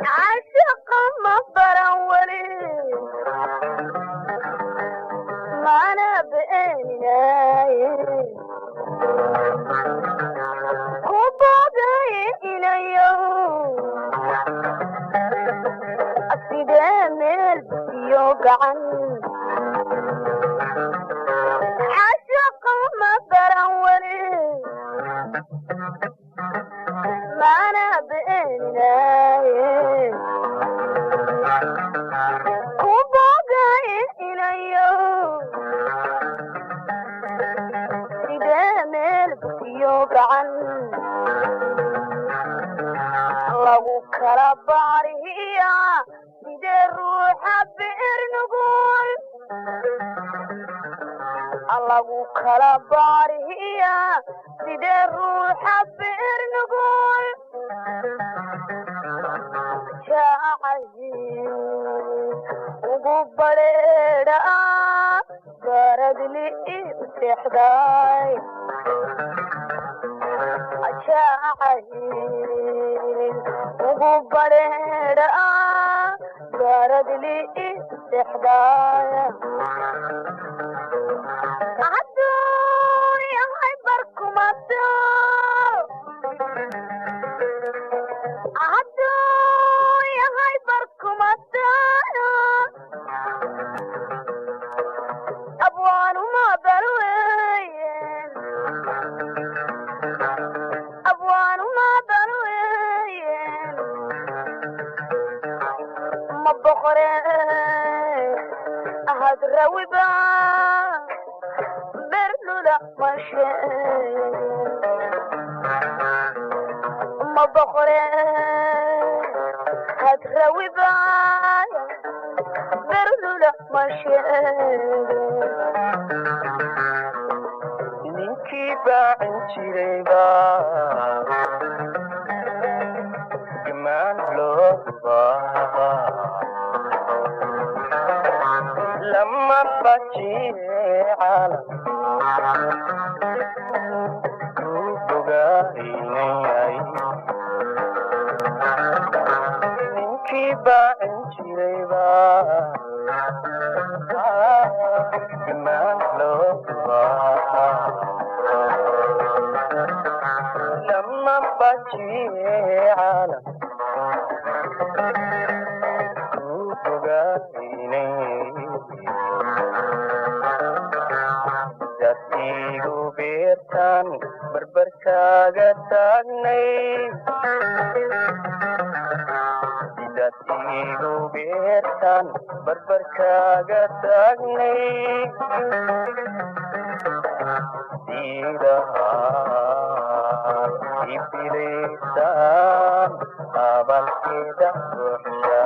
Caashaqa ma baran weli, mana beeninaaye, ku booday inayo sidee meel biyo gacan. Caashaqa ma baran weli, mana beeninaaye, ku booday inayo sidee meel biyo gacan lagu kala baariya, sidee ruuxa beer nugul lagu kala baariya, sidee ruuxa beer nugul jacayl ugu bareedha baradli seexday, jacayl ugu bareedha baradli seexday. Hadduu yahay barkumado, hadduu yahay barkumado, abwaanuma balweyen, abwaanuma balweyen, ma boqore hadrawiba berlula mashe, ma boqore hadrawiba berlula mashe. Ninkii baacin jirayba gamaan loo baaha, lama bajiye caalam ku bogaynayay. Ninkii baacin jirayba gamaan loo baaha, lama bajiye caalam ku bogaynayay. Dad igu beertaan barbarkaaga taagnay, dad igu beertaan barbarkaaga taagnay, sidaad ibilaysaan abalkeeda buuxsha,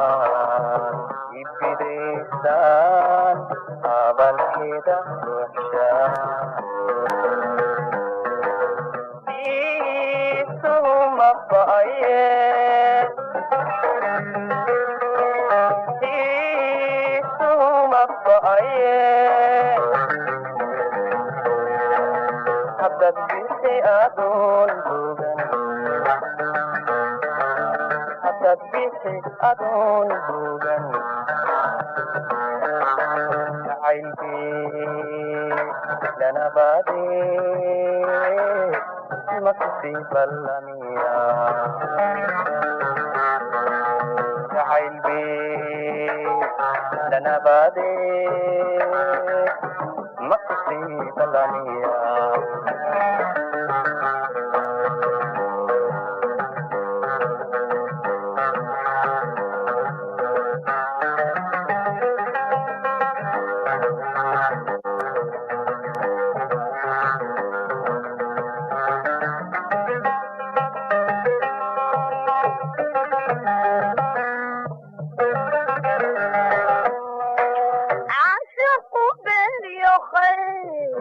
sidaad ibilaysaan abalkeeda buuxsha. Isuma ba'aye, isuma ba'aye, haddaad bixi adoon bogan, haddaad bixi adoon bogan, jacaylkii lana baadee ma kusii ballamiya, jacaylbee lana baadee ma kusii ballamiya. Caashiqu been iyo khayr.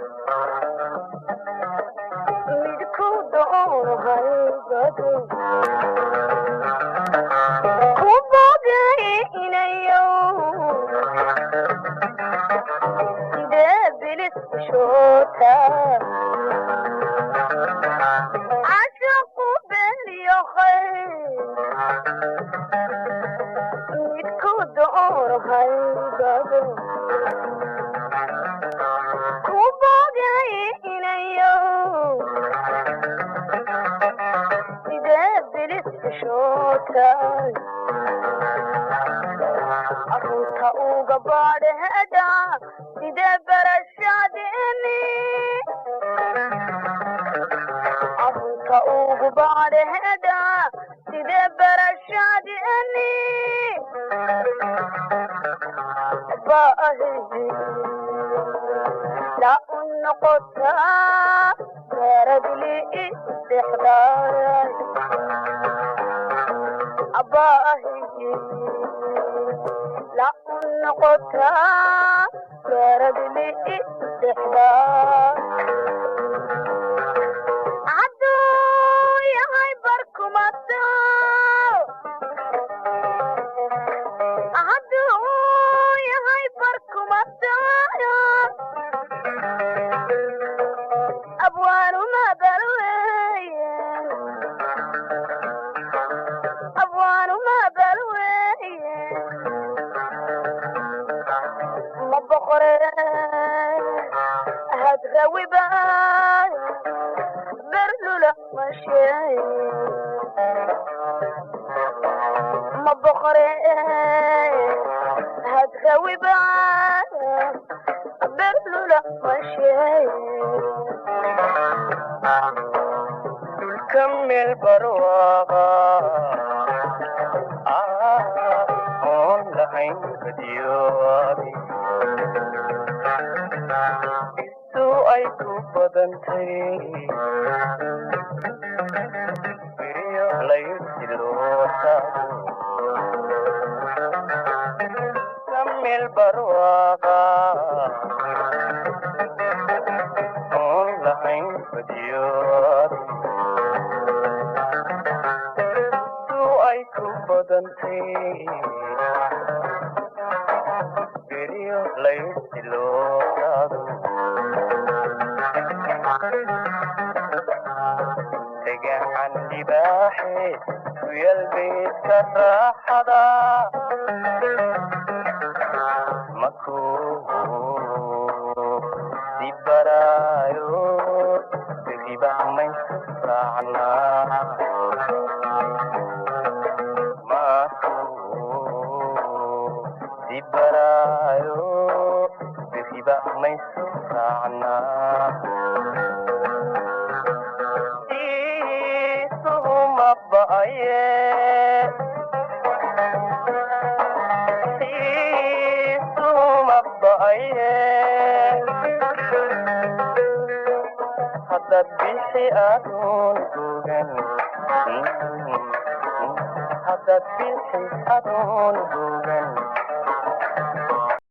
Ku boogaynayo sidee bilis xishoodkay arunta uga baadhehda sidee barashadeeni arunta ugu baadhehda sidee barashadeeni baahi la u noqotaa beeradli isdhexdaay baahi la u noqotaa beeradli isdhexdaay hadduu yahay barkumado hadduu yahay barkumado abwaanuma balweyen abwaanuma balweyen ma boqore hadrawiba berlula mashey ma boqore hadrawiba berlula mashey Dhulka meel barwaaqa oon lahayn badiyoobi isu ay ku badantay beriyo laydiloo tago dhulka meel barwaaqa oon lahayn badiyoobi isu ay ku badantay beriyo laydiloo tago dhagaxan libaaxe ku yaal beedka raaxada makuu si baraayo beriba maysu raacnaa makuu si baraayo beriba maysu raacnaa isuhuma ba'aye isuhuma ba'aye haddaad bixi adoon gogan haddaad bixi adoon gogan